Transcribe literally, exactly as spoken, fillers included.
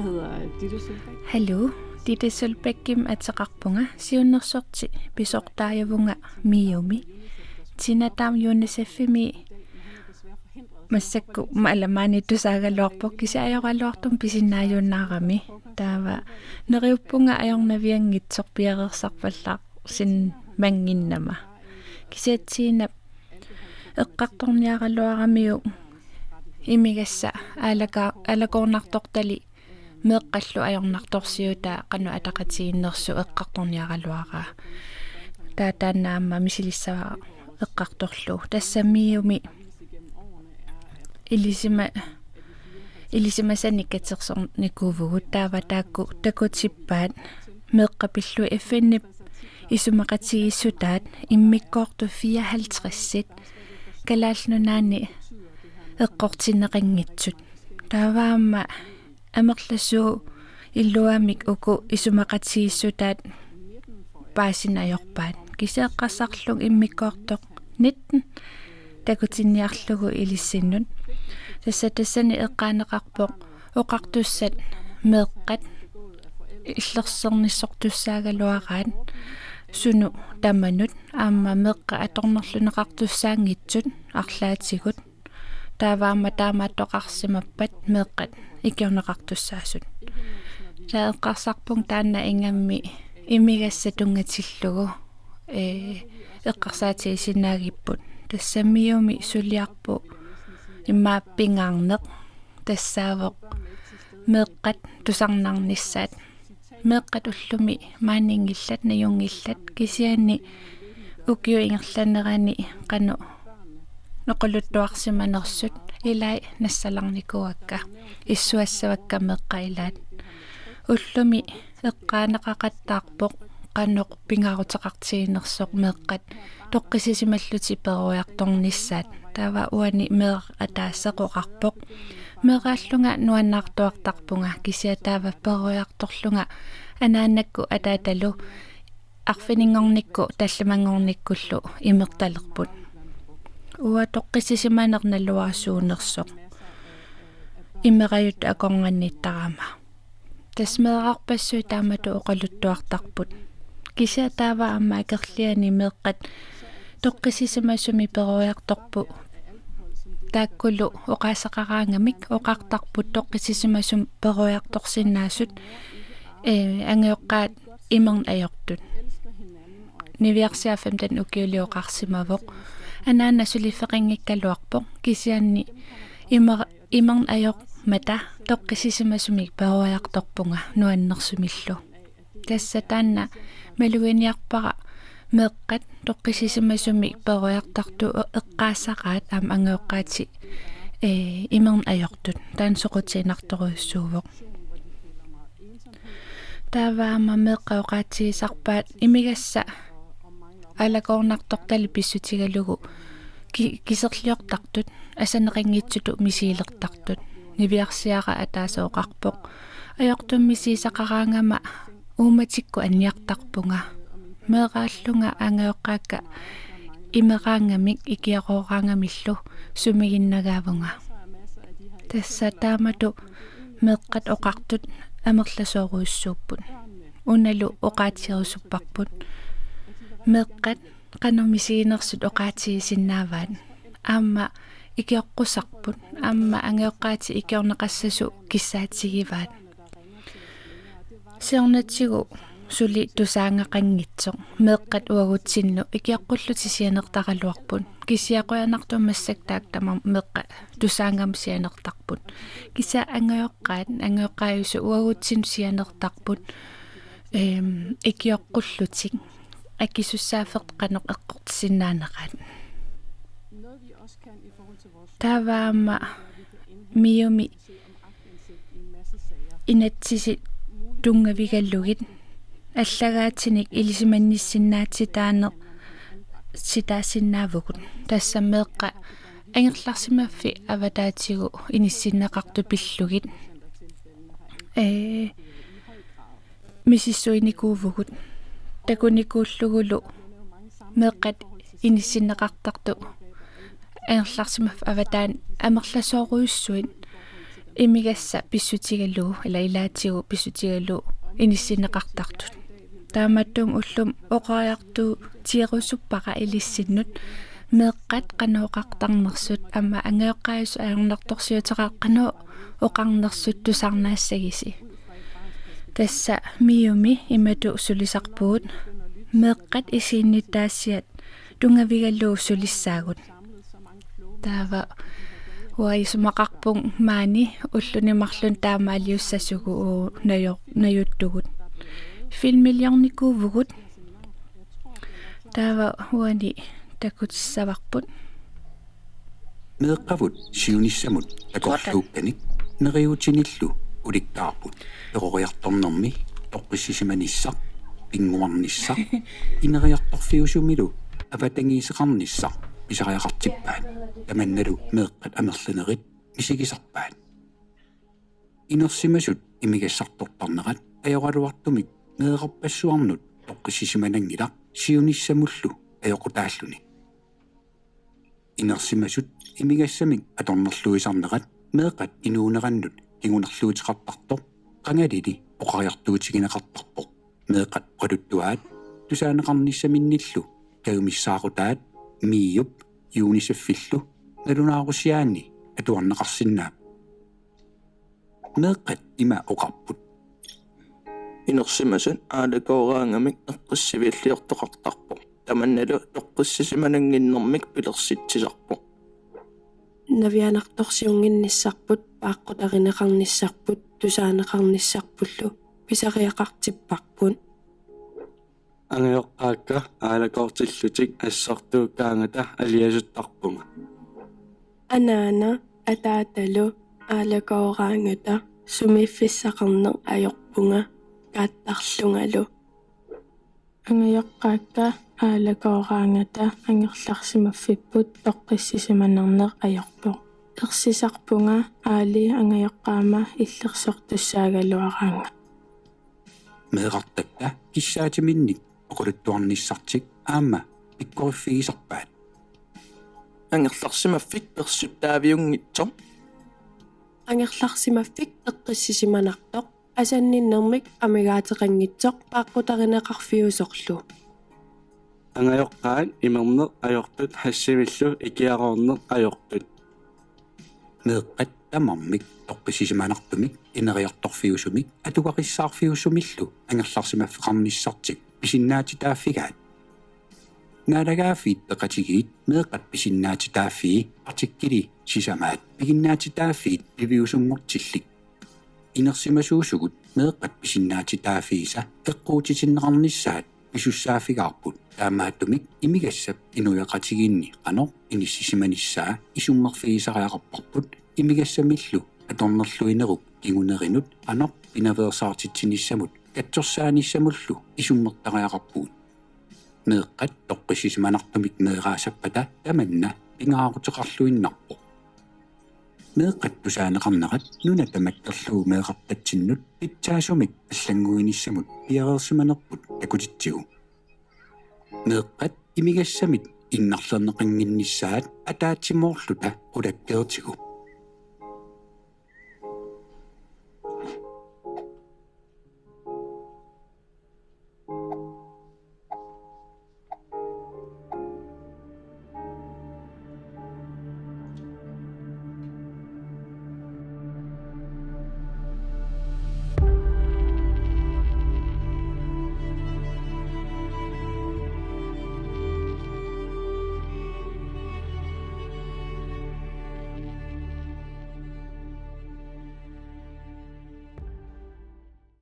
Hallo, Ditte Sølbeckimik ateqarpunga, siunnersorti pisortaajuvunga MIO-mi. Tina Dam UNICEF-imi massakkut ma-, alamaani tusaagaluarpoq, kisianni ajoraluartumik pisinnaajunnaarami. Taava neriuppunga ajornavianngitsoq, piareersarpallaarsinnginnama. Kisianni Tina eqqartorniaraluaramiuk imigassaq aalaka-, aalakoornartortalik meeqqallu ajornartorsiutaa qanoq ataqatigiinnersoq eqqartorniaraluaraa. Taava taanna aamma misilissavara eqqartorlugu. Tassa MIO-mi ilisima-, ilisimasanik katersornikuuvugut, taava taakku takutippaat meeqqat pillugit F N-ip isumaqatigiissutaat immikkoortut fireoghalvtredsit Kalaallit Nunaanni eqqortinneqanngitsut. Taava aamma amerlasuut iluamik uku isumaqatigiissutaat paasineq ajorpaat. Kisianni eqqarsarlunga immikkoortoq nitten takutinniarlugu ilissinnut. Tassa tassani eqqaaneqarpoq oqartussat meeqqat illersornissortussaagaluaraat sunut tamanut, aamma meeqqat atornerlunneqartussaanngitsut arlaatigut. Taava aamma taamaattoqarsimappat meeqqat ikiorneqartussaasut. Taava eqqarsarpunga taanna ingammik imigassaq tunngatillugu, ee, eqqarsaatigisinnaagippugut. Tassa MIO-mi suliarput immaqa pingaarneq tassaavoq meeqqat tusarnaarnissaat. Meeqqat ullumi maaniinngillat, najunngillat, kisianni ukiup ingerlanerani qanoq oqaluttuarsimanersut ilai nassalarnikuuakka, issuassavakka meeqqat ilaat. Ullumi eqqaaneqaqattaarpoq qanoq pingaaruteqartiginersoq meeqqat toqqissisimallutik peroriartornissaat. Taava uani meeraq ataaseq oqarpoq: Meeraallunga nuannaartuartarpunga, kisianni taava peroriartorlunga anaanakkut ataatalu arfininngornikkut tallimanngornikkullu imertalerput. Uanga toqqissisimaneq naluara suunersoq, imerajuttut akornanniittarama. Tassa meerarpassuit taamatut oqaluttuartarput. Kisianni taava aamma akerlianik meeqqat toqqissisimasumik peroriartorput. Taakkulu oqaaseqaraangamik oqartarput toqqissisimasumik peroriartorsinnaasut, ee, angajoqqaat imerneq ajortut. Niviarsiaq femten ukiulik oqarsimavoq: Anaana suliffeqanngikkaluarpoq, kisianni imer-, imerneq ajormata toqqissisimasumik peroriartorpunga nuannersumillu. Tassa taanna maluginiarpara meeqqat toqqissisimasumik peroriartortut eqqaasaraat aamma angajoqqaatik, ee, imerneq ajortut. Taanna soqutiginartorujussuuvoq. Taava aamma meeqqat oqaatigisarpaat imigassaq aalakoornartortalik pissutigalugu ki-, kiserliortartut, asaneqanngitsutut misigilertartut. Niviarsiara ataaseq oqarpoq: Ajortumik misigisaqaraangama uummatikkut anniartarpunga. Meeraallunga angajoqqaakka imeraangamik ikiorooraangamillu sumiginnagaavunga. Tassa taamatut meeqqat oqartut amerlasoorujussuupput. Unalu oqaatigerusupparput. Meeqqat qanoq misiginersut oqaatigisinnaavaat. Aamma ikioqqusarput. Aamma angajoqqaatik ikiorneqassasut kissaatigivaat. Siornatigut suli tusaagaqanngitsoq. Meeqqat uagutsinnut ikioqqullutik sianertaraluarput. Kisianni qujanartumik massakkut taakku tamarmik meeqqat tusaagamik sianertarput. Kisianni angajoqqaat, angajoqqaajusut uagutsinnut sianertarput, ehm, ikioqqullutik akisussaaffeqartut qanoq eqqortisinnaaneraat. Taava aamma MIO-mi inatsisit tunngavigalugit allagaatinik ilisimannissinnaatitaaneq sitaasinnaavugut. Tassa meeqqat angerlarsimaffik avataatigut inissinneqartut pillugit, ee, misissuinikuuvugut. Takunikuullugulu meeqqat inissinneqartartut angerlarsimaffik avataani amerlasoorujussuit imigassaq pissutigalugu, ila ilaatigut pissutigalugu inissinneqartartut. Taamaattumik ullumi oqariartuutigerusuppara ilissinnut meeqqat qanoq oqartarnersut, aamma angajoqqaajusut ajornartorsiuteqartut qanoq oqarnersut tusarnaassagisi. Tassa MIO-mi imatut sulisarpugut: meeqqat isiginnittaassiat tunngavigalugu sulissaagut. Taava uanga isumaqarpunga maani ulluni marlunni taamaaliussasugut, uu, najo-, najuttugut. Filmiliornikuuvugut. Taava uani takutissavarput. Meeqqavut siunissamut takorluukkanik neriuutinillu ulikkaarput peroriartornermi toqqissisimanissaq, pinnguarnissaq, ineriartorfiusumilu avatangiiseqarnissaq pisariaqartippaat. Tamannalu meeqqat amerlanerit misigisarpaat. Inersimasut imigassartortarnerat ajoraluartumik meerarpassuarnut toqqissisimananngilaq siunissamullu ajoqutaalluni. Inersimasut imigassamik atornerluisarnerat meeqqat inuunerannut kingunerluuteqartartoq qangalili oqariartuutigineqartarpoq. Meeqqat oqaluttuaat tusaaneqarnissaminnillu kajumissaarutaat MIO-p UNICEF-illu nalunaarusiaanni atuarneqarsinnaapput. Meeqqat ima oqarput: Inersimasut aalakooraangamik eqqissiviilliortoqartarpoq. Tamannalu toqqissisimanannginnermik pilersitsisarpoq. Navianartorsiunnginnissarput, paaqqutarineqarnissarput tusaaneqarnissarpullu pisariaqartipparput. Angajoqqaakka aalakoortillutik assortuukkaangata aliasuttarpunga. Anaana ataatalu aalakooraangata sumiiffissaqarneq ajorpunga kaattarlungalu. Angajoqqaakka aalakooraangata angerlarsimaffipput toqqissisimanarneq ajorpoq. Ersisarpunga aali angajoqqaama illersortussaagaluaraanga. Meerartatta kissaatiminnik oqaluttuarnissartik aamma pikkoriffigisarpaat. Angerlarsimaffik persuttaaviunngitsoq. Angerlarsimaffik eqqissisimanartoq asanninnermik amigaateqanngitsoq paaqqutarineqarfiusorlu. Angajoqqaat imerneq ajortut, hashivillu ikiaroorneq ajortut. Meeqqat tamarmik toqqissisimanartumik ineriartorfiusumik atugaqissaarfiusumillu angerlarsimaffeqarnissartik pisinnaatitaaffigaat. Naalagaaffiit Peqatigiit meeqqat pisinnaatitaaffii artikkelii sisamaat piginnaatitaaffiit piviusunngortillit. Inersimasuusugut meeqqat pisinnaatitaaffiisa eqquutitinneqarnissaat pisussaaffigaarput, taamaattumik imigassap inuiaqatigiinni qanoq inissisimanissaa isummerfigisariaqarparput imigassamillu atornerluinerup kingunerinut qanoq pinaveersaartitsinissamut katsorsaanissamullu isummertariaqarpugut. Meeqqat toqqissisimanartumik meeraassappata tamanna pingaaruteqarluinnarpoq. Meeqqat tusaaneqarnerat nuna tamakkerlugu meerartatsinnut pitsaasumik allannguinissamut piareersimanerput takutitsigu. Meeqqat imigassamit innarlerneqannginnissaat ataatsimoorluta qulakkeertigu